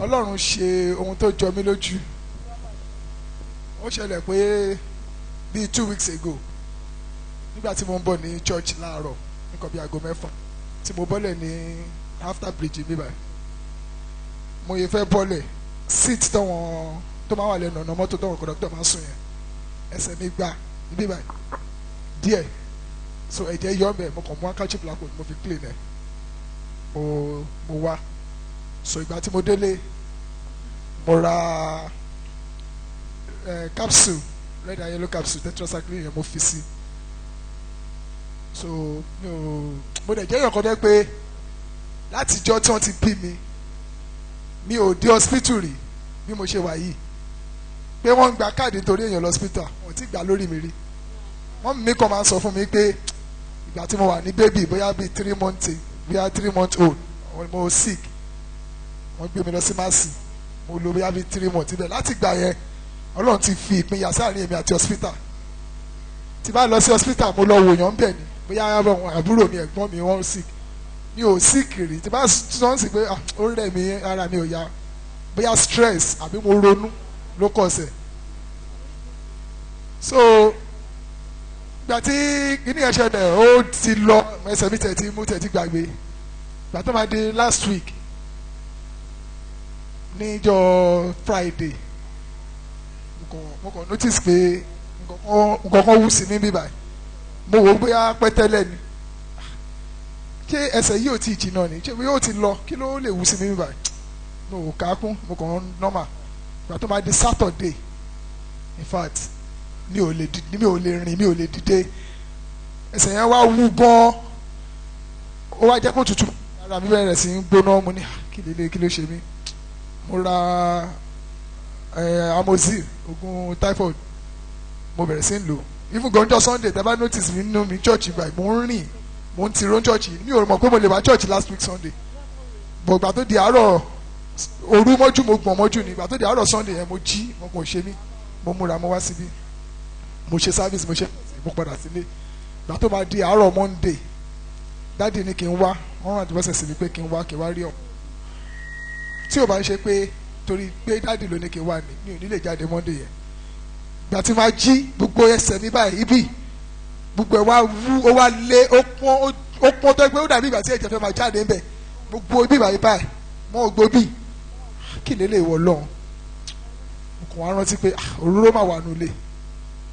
Ọlọ́run ṣe ohun tó jọ mí lójú. Ó ṣẹlẹ̀ pé bíi 2 weeks ago, nígbà tí mo ń bọ̀ ní church láàárọ̀, nǹkan bíi aago 6, tí mo bọ́lẹ̀ ní after bridge mi báyìí, mo yẹ fẹ́ bọ́lẹ̀, seat tọ́wọ́n tó máa wà lẹ́nu ọ̀nà mọ́tò tọ́wọ́n conductor máa ń sùn yẹn, ẹsẹ̀ mi gbá níbí báyìí díẹ̀, so ẹ̀jẹ̀ yọ ọ́ bẹ̀. Mo kàn mú handkerchief lápò, mo fi clean ẹ̀, mo wá. So ìgbà tí mo délé, mo ra capsule, red and yellow capsule, tetracycline yẹn, mo fi sí. So mi ò, mo dẹ̀ jẹ́ èèyàn kan tó jẹ́ pé látijọ́ tí wọ́n ti bí mi, mi ò dé hospital rí. Bí mo ṣe wà yìí, pé wọ́n ń gba káàdì nítorí èèyàn lọ hospital, wọ́n ti gbà lórí mi rí. Wọ́n mi kàn máa ń sọ fún mi pé ìgbà tí mo wà ní baby, bóyá bíi 3 months, bóyá 3 months old, mo sick, wọ́n gbé mi lọ sí Mercy, mo lò bóyá bíi 3 months ibẹ̀. Láti gbà yẹn, Ọlọ́run ti fi ìpínyà sáàrin èmi àti hospital. Tí bá lọ sí hospital, mo lọ wòyàn bẹ̀ ni, bóyá àwọn àbúrò mi, ẹ̀gbọ́n mi, wọ́n sick. Mi ò sick rí. Tí bá sọ sí pé, "Ah, ó rẹ̀ mí, ara mi ò yá," bóyá stress àbí mo ronú ló kọ̀ ọ̀sẹ̀. So gbà tí kíní yẹn ṣẹlẹ̀, ó ti lọ, ẹsẹ̀ mi tẹ̀ tí mú tẹ̀ tí gbàgbé. Gbà tó máa di last week, níjọ́ Friday, mo kàn notice pé nǹkan kan wú sí mi bí báyìí. Mo wò ó, bóyá pẹ́tẹ́lẹ̀ ni. Ṣé ẹsẹ̀ yìí ò tí ì jìnnà ni? Ṣé yóò ti lọ? Kí ló lè wú sí mi bí báyìí? Mo ò ká kún, mo kàn ń normal. Gbà tó máa di Saturday, in fact, mi ò lè rìn, mi ò lè dìde. Ẹsẹ̀ yẹn wá wú gan, ó wá jẹ́ kó tutù, ara mi bẹ̀rẹ̀ sí í gbóná. Mo ní, "Ah, kí lè kí ló ṣe mí?" Mo ra Amoxil, oògùn typhoid, mo bẹ̀rẹ̀ sí ń lò. Even gan ọjọ́ Sunday, tẹ́ bá notice mi nínú mi church ìgbà, mo ń rìn, mo ń tiro church. Mi ò mọ̀ pé mo lè wá church last week Sunday, but ìgbà tó di àárọ̀, òru mọ́jú, mo gbọ̀n mọ́jú ni. Ìgbà tó di àárọ̀ Sunday yẹn, mo jí, mo kò ṣe mí, mo múra, mo wá síbí, mo ṣe service, mo ṣe, mo padà sílé. Ìgbà tó máa di àárọ̀ Monday, daddy ní kí n wá. Wọ́n rán àdìbọ́sẹ̀ sí mi pé kí n wá, kí n wá rí ọ̀. Tí ò bá ń ṣe pé torí pé daddy ló ní kí n wá ni, mi ò ní lè jáde Monday yẹn. Ìgbà tí máa jí, gbogbo ẹsẹ̀ mi báyìí, ibi gbogbo ẹ̀ wá wú, ó wá lé, ó pọ́n, ó pọ́n tó pé ó dàbí ìgbà tí ẹ̀jẹ̀ fẹ́ máa jáde ńbẹ̀. Gbogbo ibi báyìí báyìí mọ́ ògbó bíi kí lè lè wọ̀ lọ́hùn. Mo kàn wá rántí pé, ah, òróró máa wà nulẹ̀.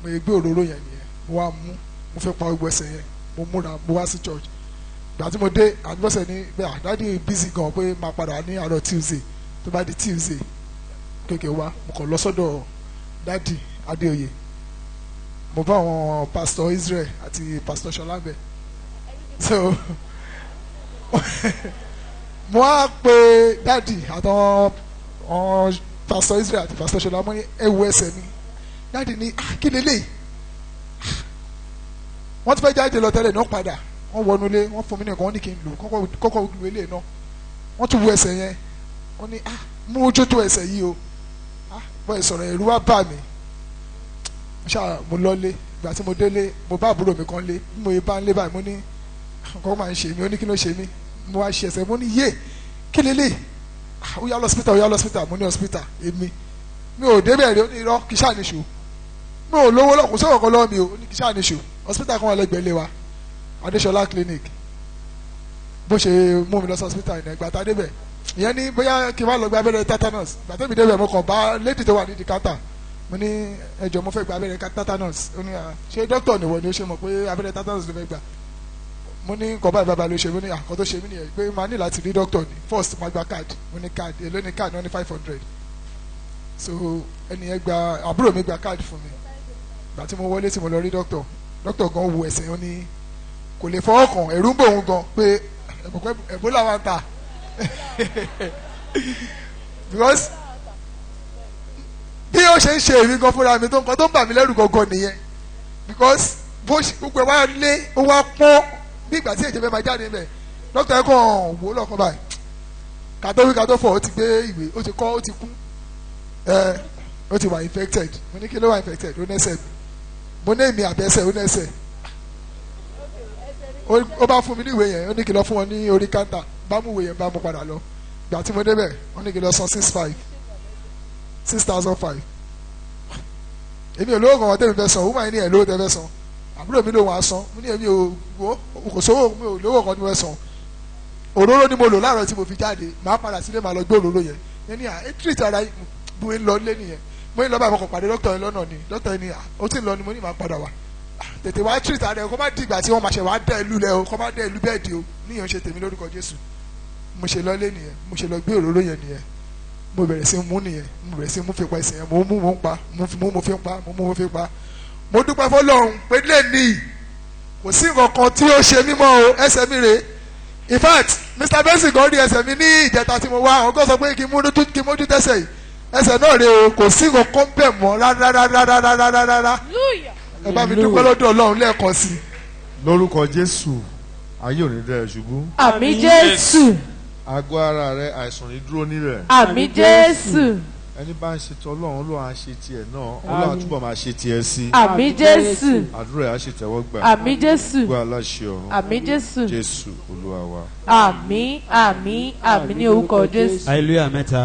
Mo yẹ gbé òróró yẹn nìyẹn, mo wá mú, mo fẹ́ pa gbogbo ẹsẹ̀ yẹn. Mo múra, mo wá sí church. Ìgbà tí mo dé, àdúgbòsẹ̀ ní pé, ah, daddy busy gan, pé máa padà ní àárọ̀ Tuesday. Tó bá di Tuesday kéèké wá. Mo kàn lọ sọ́dọ̀ Daddy Adéoyè, mo bá àwọn Pastor Israel àti Pastor Ṣọlá bẹ̀. So mo wá pe daddy àtàwọn àwọn Pastor Israel àti Pastor Ṣọlá. Mo ní, "Ẹ wo ẹsẹ̀ mi." Daddy ní, "Ah, kí lélẹ́yìí?" Wọ́n ti fẹ́ jáde lọ tẹ́lẹ̀ náà, padà, wọ́n wọnú ilé, wọ́n fún mi ní nǹkan, wọ́n ní kí n lò kọ́kọ́ kọ́kọ́ lu eléyìí náà. Wọ́n tún wo ẹsẹ̀ yẹn, wọ́n ní, "Ah, mú ojú tó ẹsẹ̀ yìí o." Ah, bọ́ọ̀ sọ̀rọ̀, ẹ̀rù wá bà mí. Ṣáà mo lọ́lé. Ìgbà tí mo délé, mo bá àbúrò mi kan lé. Bí mo yẹ bá ń lé báyìí, mo ní nǹkan máa ń ṣe mí. Ó ní, "Kí ló ṣe mí?" Mo wá ṣe ẹsẹ̀, mo ní, "Yé, kí lélẹ̀?" "Ah, ó yá lọ hospital, ó yá lọ hospital." Mo ní, "Hospital? Èmi mi ò débẹ̀ rí." Ó ní, "Irọ́, kì í ṣáà níṣó." Mi ò lówó lọ́kùn sọ̀rọ̀ kan lọ́wọ́ mi o. Ó ní kì í ṣáà níṣó, hospital kan wà lẹ́gbẹ̀ẹ́ lé wa, Adéṣọlá Clinic. Bó ṣe mú mi lọ sí hospital yẹn, ìgbà tá a débẹ̀, ìyẹn ní bóyá kí n má lọ gba abẹ́rẹ́ tetanus. Ìgbà tó mi débẹ̀, mo kàn bá lady tó wà nídìí counter. Mo ní, "Ẹ jọ̀ọ́, mo fẹ́ gba abẹ́rẹ́ tetanus." Ó ní, "À, ṣé dókítà nìwọ ni?" Ó ṣe mọ̀ pé abẹ́rẹ́ tetanus ló fẹ́ gbà? Mo ní nǹkan báyìí bàbá ló ṣe. Mo ní àkọ́ tó ṣe mí nìyẹn, pé màá ní láti rí dókítà ni first, máa gba card. Mo ní, "Card èló ni card?" Wọ́n ní 500. So ẹni yẹn gba, àbúrò mi gba card fún mi. Ìgbà tí mo wọlé, tí mo lọ rí dókítà, dókítà gan wo ẹsẹ̀, ó ní kò lè fọwọ́ kàn, ẹ̀rù ń bò òun gan pé Ebola wà ń ta, because bí ó ṣe ń ṣe èmi gan fúnra mi tó nǹkan tó ń bà mí lẹ́rù gangan nìyẹn, because bó ṣe gbogbo ẹ̀ wá lé, ó wá pọ́n bí ìgbà tí ẹ̀jẹ̀ fẹ́ máa jáde níbẹ̀. Dókítà yẹn kàn wò ó lọ́kàn báyìí, kàtó wí kàtó fọ̀, ó ti gbé ìwé, ó ti kọ́, ó ti kú ẹ, ó ti wà infected. Mo ní, "Kí ló wà infected?" Ó nẹ́sẹ̀ mi. Mo ní, "Èmi àbẹ́sẹ̀?" Ó nẹ́sẹ̀. Ó bá fún mi ní ìwé yẹn, ó ní kí n lọ fún wọn ní orí counter. Bá mú ìwé yẹn, bá mú padà lọ. Ìgbà tí mo débẹ̀, Ìgbà tí mo débẹ̀, wọ́n ní kí n lọ san six five, 6,500. Èmi ò lówó kan tẹ́mi fẹ́ san. Òun máa ní ẹ̀ lówó tẹ́ fẹ́ san. Àbúrò mi lòun á san. Mo ní èmi ò wò, kò sówó, mi ò lówó kan tí mo fẹ́ san. Òróró ni mo lò láàárọ̀ tí mo fi jáde. Màá padà sílé, màá lọ gbé òróró yẹn. Yẹn ní à ẹ treat ara yìí. Mo ń lọ lé nìyẹn. Mo ń lọ báyìí, mo kàn pàdé dókítà yẹn lọ́nà ni. Dókítà yẹn ni à ó ti ń lọ ni. Mo ní màá padà wá. Tètè wá treat ara ẹ, kó má dìgbà tí wọ́n máa ṣe wá dẹ́ ìlú lẹ o, kó má dẹ́ ìlú bẹ́ẹ̀ di o. Níyẹn ṣe tèmi lórúkọ Jésù. Mo ṣe lọ lé nìyẹn, mo ṣe lọ gbé òróró yẹn nìyẹn. Mo bẹ̀rẹ̀ sí mú nìyẹn, mo bẹ̀rẹ̀ sí mú fi pa ẹsẹ̀ yẹn. Mo mú, mo ń pa, mo fi mú, mo fi ń pa, mo mú, mo fi ń pa. Mo dúpẹ́ fọlọ́run pé lè ní kò sí nǹkan kan tí ó ṣe mímọ́ o. Ẹsẹ̀ mi rèé. In fact, Mr Benson gan rí ẹsẹ̀ mi ní ìjẹta tí mo wá. Àwọn kan sọ pé kí n mójú, kí n mójú tẹ́sẹ̀ yìí. Ẹsẹ̀ náà rèé o, kò sí nǹkan kan bẹ̀ mọ́ rárá rárá rárá rárá rárá. Ẹ bá mi dúpẹ́ lọ́dọ̀ Ọlọ́run lẹ́ẹ̀kan sí i. Lórúkọ Jésù, ayé ò ní dẹ́ ẹ ṣubú. Àmín Jésù. Àgọ́ ara rẹ, àìsàn ní dúró nílẹ̀. Àmín Jésù. Ẹni bá ń ṣe tọlọ́run ló à ń ṣe tiẹ̀ náà, Ọlọ́run á túbọ̀ máa ṣe tiẹ̀ sí. Àmín Jésù. Àdúrà ẹ̀ á ṣe tẹ́wọ́ gbà. Àmín Jésù. Gbọ́ aláṣẹ ọ̀run. Àmín Jésù. Jésù Olúwa wa. Àmín, àmín, àmín ní orúkọ Jésù. Hallelujah mẹ́ta.